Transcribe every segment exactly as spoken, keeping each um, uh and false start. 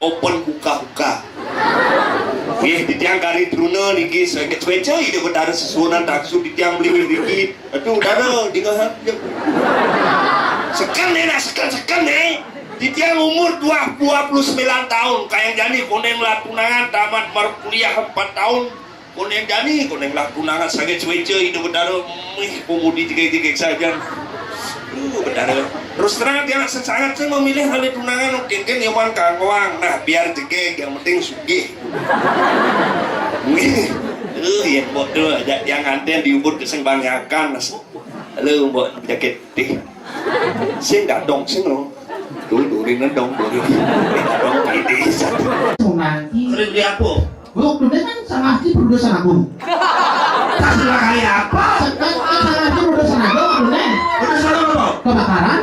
Open buka-buka. Nggih, titiang kari truna niki saged suéca Ida Betara sesuunan taksu titiang mlih niki. Aduh, Betara, dingeh. Seken né, nak seken, seken né. Titiang umur dua, dua puluh sembilan tahun, kayang jani koneng lah tunangan tamat mar kuliah empat tahun. Koneng jani, koneng lah tunangan saged suéca Ida Betara, mih pemudi tiga-tiga saja. Uh, Betara. Terus terang tiang sangat saya memilih kali tunangan kéngkén nyaman kanggoang. Nah, biar jegég, yang penting sugih. Uh, ya, mbok tuh ajak tiang nganten diubur ke sing banyakan. Halo, mbok jaket teh. Sing dadong sing lo. Tuh, durin dong, durin. Dadong ini. Sunanti. Sering beli apa? Bro, dunia kan sangat di Brudo Sanabung. Tas lah kayak apa? Kan, kan sangat di Brudo Sanabung, dunia. Brudo Sanabung apa? Kebakaran.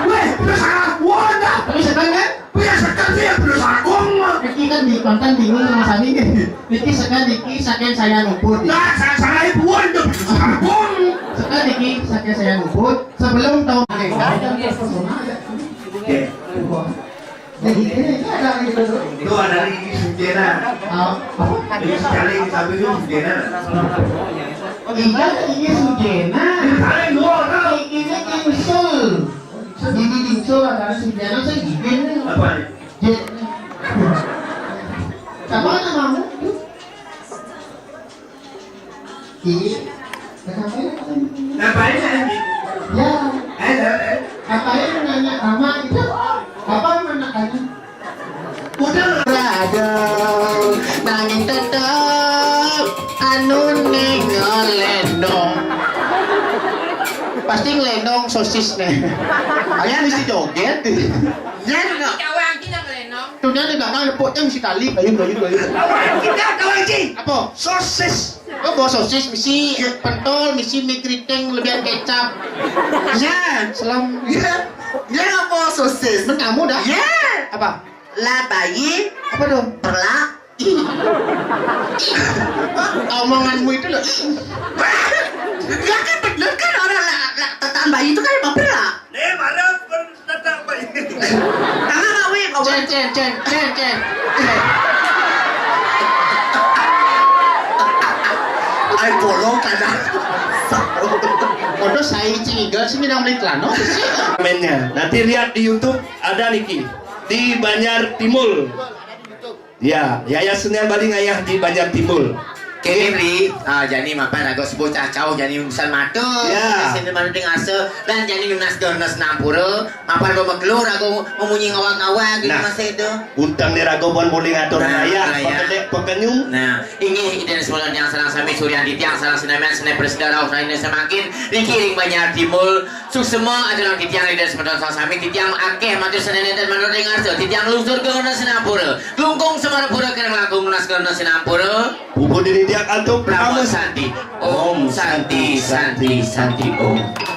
Weh, Brudo Sanabung, wah, enggak. Tapi sekarang kan? Wih, ya sekarang sih ya Brudo Sanabung. Niki kan di konten bingung sama Sani nih. Niki sekarang niki saking saya ngumpul. Nah, saya, saya buat tuh Brudo Sanabung. Sekarang niki saking saya ngumpul. Sebelum tahun Oke. Jadi ini, ini ada gitu. Itu ada Iki Sujena. Ah, apa? Iki Sujena, Iki Sujena. Iya, Iki Sujena. Saling dua orang. Iki ini Insul. Ini Insul, ada Sujena, saya gini. Apa? J-, siapa namamu? Iya. Ngapain, Andi? Ya. Halo, halo. Ngapain nanya nama itu? Apa mana tanya? Udah. Radang, nanging tetep anu ning ngelendong. Pasti ngelendong sosis nih. Kayaknya mesti joget. Ya, enggak. Tuh, dia di belakang nepuknya mesti tali, kayu, kayu, kayu. Kita kawan, Ci. Apa? Sosis. Oh, bawa sosis, misi pentol, misi mie keriting, lebihan kecap. Ya. Selam. Ya. Ya, apa sosis? Men kamu dah. Ya. Apa? Lah bayi. Apa dong? Perlak. Omonganmu itu loh. Ya kan bener kan orang lah, lah, tetaan bayi itu kan emang perlak. Nih, mana per-, Tata apa ini? Tangan Pak Wi, Pak Wi. Cen, cen, cen, cen, cen. Ai bolong kada. Waduh, saya curiga sih minang beli celana sih. Mainnya. Nanti lihat di YouTube ada niki. Di Banjar Timur. Ya, Yayasan Senial Bali ngayah di Banjar Timur. Kene mriki, ah, jani mapan raga sepuh cacau jani urusan mata. Ya. Sing manut ring arsa lan jani nunas gana sinampura, mapan bemaklur raga memunyi ngawag-ngawag. Nah. Masih itu. Unteng ni raga pun boleh ngatur. Nah, ayah, nah, ya. Pekenyuk, pekenyuk. Nah, inggih Ida Semana tiang sareng sami suryan titiang sareng sinamian sene prasida rauh raina samangkin riki ring Banjar Timur. Suksema aturang titiang Ida Semana sareng sami titiang akeh matur senen enten manut ring arsa titiang lungsur gana sinampura. Glungkung Semarapura kirang langkung nunas gana sinampura. Puput dini tiang antuk Prama Santi. Om Santi, Santi, Santi, Om.